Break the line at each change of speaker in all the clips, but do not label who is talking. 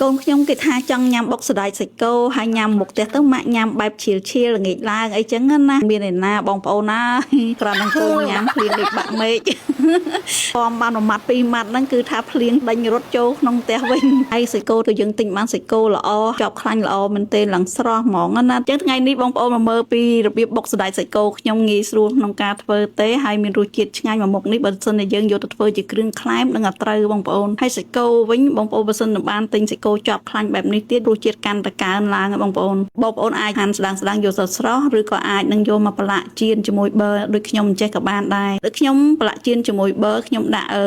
កូនខ្ញុំគេថាចង់ញ៉ាំបុកសណ្តែកសាច់គោហើយញ៉ាំមុខផ្ទះទៅម៉ាក់ញ៉ាំបែបឈៀលឈៀលល្ងាចឡើងអីចឹងណាមានឯណាបងប្អូនណា គ្រាន់តែអង្គុយញ៉ាំភ្លៀងដូចបាក់មេឃ ពំបានមួយម៉ាត់ពីរម៉ាត់ហ្នឹងគឺថាភ្លៀងដេញរត់ចូលក្នុងផ្ទះវិញហើយសាច់គោទៅយើងទិញបានសាច់គោល្អជាប់ខ្លាញ់ល្អមែនទែនឡើងស្រស់ហ្មងណាអញ្ចឹងថ្ងៃនេះបងប្អូនមកមើលពីរបៀបបុកសណ្តែកសាច់គោខ្ញុំងាយស្រួលក្នុងការធ្វើទេហើយមានរសជាតិឆ្ងាញ់មួយមុខនេះបើសិនជាយើងយកទៅធ្វើជាគ្រឿងក្លែមនឹងអត់ត្រូវបងប្អូនហើយសាច់គោវិញបងប្អូនបើសិនជាបានទិញសាច់គោជាប់ខ្លាញ់បែបនេះទៀតរសជាតិកាន់តែកើនឡើងហើយបងប្អូនបងប្អូនអាចហាន់ស្ដាងស្ដាងយកស្រស់ស្រស់ឬក៏អាចនឹងយកមកប្រឡាក់ចៀនជាមួយប៊ឺដូចខ្ញុំមិនចេះក៏បានដែរដូចខ្ញុំប្រឡាក់ចៀនជាមួយប៊ឺខ្ញុំដាក់អឺ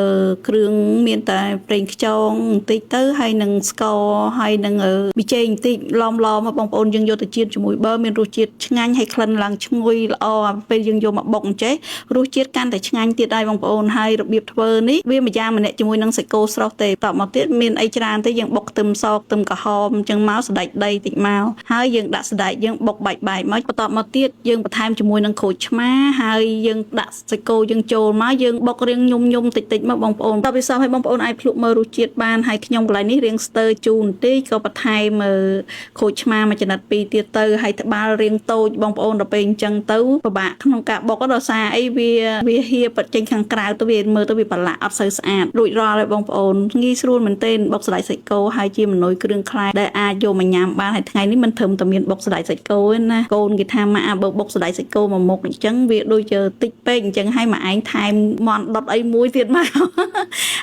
គ្រឿងមានតែប្រេងខ្យងបន្តិចទៅហើយនឹងស្ករហើយនឹងអឺប៊ីចេងបន្តិចឡមឡមមកបងប្អូនយើងយកទៅចៀនជាមួយប៊ឺមានរសជាតិឆ្ងាញ់ហើយក្លិនឡើងឈ្ងុយល្អពេលយើងយកមកបុកអញ្ចេះរសជាតិកាន់តែឆ្ងាញ់ទៀតហើយបងប្អូនហើយរបៀបធ្វើនេះវាមួយយ៉ាងម្នាក់ជាមួយនឹងសាច់គោស្រស់ទេតបមកទៀតមានអីច្រើនទេយើងបុកខ្ទឹមសខ្ទឹមក្រហមអញ្ចឹងមកសណ្តែកដីតិចមកហើយយើងដាក់សណ្តែកយើងបុកបែកបែកមកបន្ទាប់មកទៀតយើងបន្ថែមជាមួយនឹងក្រូចឆ្មាហើយយើងដាក់សាច់គោយើងចូលមកយើងបុករៀងញុំញុំតិចតិចមកបងប្អូនតបពិសោធន៍ឲ្យបងប្អូនអាចភ្លក់មើលរសជាតិបានហើយខ្ញុំកន្លែងនេះរៀងស្ទើរជូរបន្តិចក៏បន្ថែមអឺក្រូចឆ្មាមួយចំណិតពីរទៀតទៅហើយត្បាល់រៀងតូចបងប្អូនដល់ពេលអញ្ចឹងទៅពិបាកក្នុងការបុកដល់សារអីវាវាហៀបចេញខាងក្រៅទៅវាមើលទៅវាប្រឡាក់អត់សូវស្អាតរួចរាល់ហើយបងប្អូនងាយស្រួលមែនទែនបុកសណ្តែកសាច់គោហើយជាមនុយគ្រឿងក្លែដែលអាចយកមកញ៉ាំបានហើយថ្ងៃនេះមិនត្រឹមតែមានបុកសណ្តែកសាច់គោទេណាកូនគេថាម៉ាក់អាបើបុកសណ្តែកសាច់គោមួយមុខអញ្ចឹងវាដូចជាតិចពេកអញ្ចឹងហើយម៉ាក់ឯងថែមមន់ដុតអីមួយទៀតមក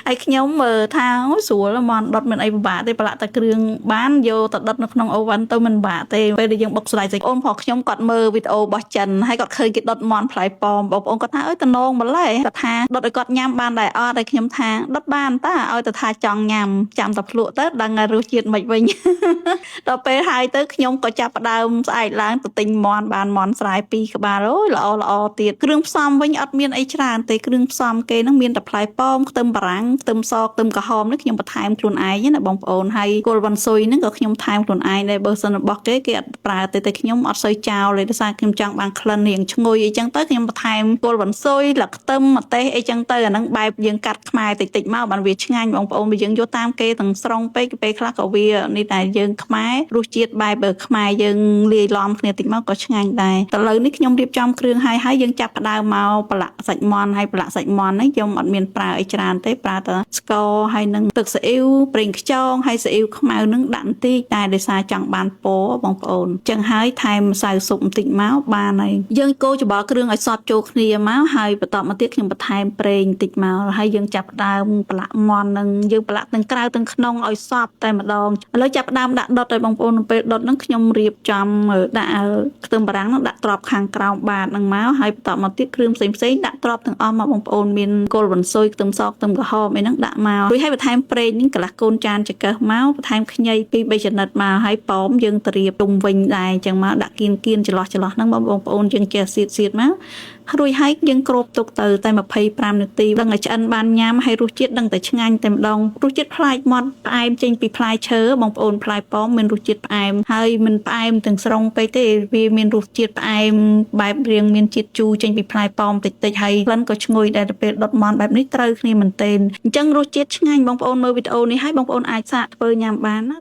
ហើយខ្ញុំមើលថាអូស្រួលមន់ដុតមិនអីពិបាកទេប្រឡាក់តែគ្រឿងបានយកទៅដុតនៅក្នុងអូវ៉ាន់ទៅមិនពិបាកទេពេលដែលយើងបុកសណ្តែកសាច់អូនផងខ្ញុំគាត់មើលវីដេអូរបស់ចិនហើយគាត់ឃើញគេដុតមន់ផ្លែប៉ោមបងប្អូនគាត់ថាអើយតំណងម្ល៉េះគាត់ថាដុតឲ្យគាត់ញ៉ាំបានដែរអត់ហើយខ្ញុំថាដុតបានតាឲ្យតែថាចង់ញ៉ាំចាំតែភ្លក់ទៅដឹងហើយរសជាតិមិនវិញ ដល់ពេលហើយទៅខ្ញុំក៏ចាប់ផ្ដើមស្អែកឡើងទៅទិញមន់បានមន់ស្រែពីរក្បាលអូយល្អល្អទៀតគ្រឿងផ្សំវិញអត់មានអីច្រើនទេគ្រឿងផ្សំគេហ្នឹងមានតែផ្លែប៉ោមខ្ទឹមបារាំងខ្ទឹមសខ្ទឹមក្រហមនេះខ្ញុំបន្ថែមខ្លួនឯងណាបងប្អូនហើយគល់វ៉ាន់ស៊ុយហ្នឹងក៏ខ្ញុំថែមខ្លួនឯងដែរបើសិនរបស់គេគេអត់ប្រើទេតែខ្ញុំអត់សូវចោលទេដោយសារខ្ញុំចង់បានក្លិនរៀងឈ្ងុយអីចឹងទៅខ្ញុំបន្ថែមគល់វ៉ាន់ស៊ុយលខ្ទឹមម្ទេសអីចឹងទៅអាហ្នឹងបែបយើងកាត់ខ្មែរតិចតិចមកបានវាឆ្ងាញ់បងប្អូនបើយើងយកតាមគេទាំងស្រុងពេកពេលខ្លះក៏វានេះតែយើងខ្មែររសជាតិបែបខ្មែរយើងលាយឡំគ្នាតិចមកក៏ឆ្ងាញ់ដែរតឥឡូវនេះខ្ញុំរៀបចំគ្រឿងហើយហើយយើងចាប់ផ្ដើមមកប្រឡាក់សាច់មាន់ហើយប្រឡាក់សាច់មាន់នេះខ្ញុំអត់មានប្រើអីច្រើនទេប្រើតែស្ករហើយនឹងទឹកស៊ីអ៊ីវប្រេងខ្យងហើយស៊ីអ៊ីវខ្មៅនឹងដាក់បន្តិចតែដោយសារចង់បានពណ៌បងប្អូនចឹងហើយថែមម្សៅស៊ុបបន្តិចមកបានហើយយើងកូរច្បល់គ្រឿងឲ្យសព្វចូលគ្នាមកហើយបន្តមកទៀតខ្ញុំបន្ថែមប្រេងបន្តិចមកហើយយើងចាប់ផ្ដើមប្រឡាក់មាន់នឹងយើងប្រឡាក់ទាំងក្រៅទាំងក្នុងឲ្យសព្វតែម្ដងឥឡូវចាប់ផ្ដើមដាក់ដុតឲ្យបងប្អូនពេលដុតហ្នឹងខ្ញុំរៀបចំដាក់ខ្ទឹមបារាំងហ្នឹងដាក់ទ្របខាងក្រោមបាតហ្នឹងមកហើយបន្តមកទៀតគ្រឿងផ្សេងផ្សេងដាក់ទ្របទាំងអស់មកបងប្អូនមានគល់វ៉ាន់ស៊ុយខ្ទឹមសខ្ទឹមក្រហមអីហ្នឹងដាក់មករួចហើយបន្ថែមប្រេងនេះកន្លះកូនចានចង្កឹះមកបន្ថែមខ្ញីពីរបីចំណិតមកហើយប៉ោមយើងទៅរៀបជុំវិញដែរអញ្ចឹងមកដាក់គៀនគៀនចន្លោះចន្លោះហ្នឹងបងប្អូនយើងចេះសៀតសៀតមករួចហើយយើងគ្របទុកទៅតែ25នាទីដឹងឲ្យឆ្អិនបានញ៉ាំហើយរសជាតិដឹងតែឆ្ងាញ់តែម្ដងរសជាតិប្លែកមាត់ផ្អែមចេញពីផ្លែឈើបងប្អូនផ្លែប៉ោមមានរសជាតិផ្អែមហើយមិនផ្អែមទាំងស្រុងពេកទេវាមានរសជាតិផ្អែមបែបរាងមានជាតិជូរចេញពីផ្លែប៉ោមតិចតិចហើយក្លិនក៏ឈ្ងុយដែរទៅពេលដុតមាន់បែបនេះត្រូវគ្នាមែនទែនអញ្ចឹងរសជាតិឆ្ងាញ់បងប្អូនមើលវីដេអូនេះហើយបងប្អូនអាចសាកធ្វើញ៉ាំបានណា។